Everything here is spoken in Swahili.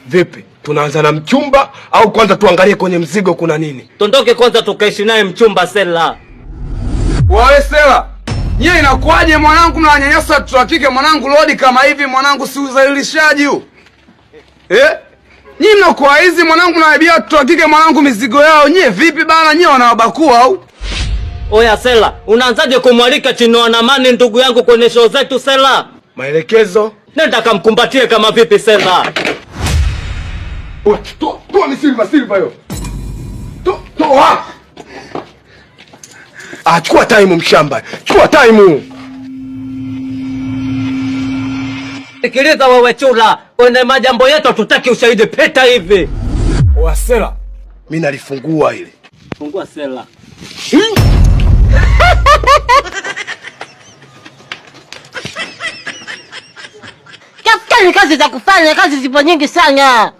Vipi, tunaanza na mchumba au kwanza tuangalie kwenye mzigo kuna nini? Tondoke kwanza tukaishi naye mchumba Sela. Wawe Sela, nyie inakuwaje mwanangu, mnawanyanyasa watoto wa kike mwanangu, lodi kama hivi mwanangu, si udhalilishaji huu eh? Nyie mnakuwa hizi mwanangu, mnawaibia watoto wa kike mwanangu mizigo yao. Nyie vipi bana, nyie wanawabakua au? Oya Sela, unaanzaje kumwalika Chino Namani ndugu yangu kwenye show zetu Sela? Maelekezo. Nenda kamkumbatie kama vipi Sela. Toa, toa ni silver, silver hiyo. Toa, toa. Ah, chukua time mshamba. Chukua time. Sikiliza wewe chula, kwenye majambo yetu hatutaki ushahidi, peta hivi. Oya Sela, mimi nalifungua ile. Fungua Sela. Tafuteni kazi za kufanya, kazi zipo nyingi sana.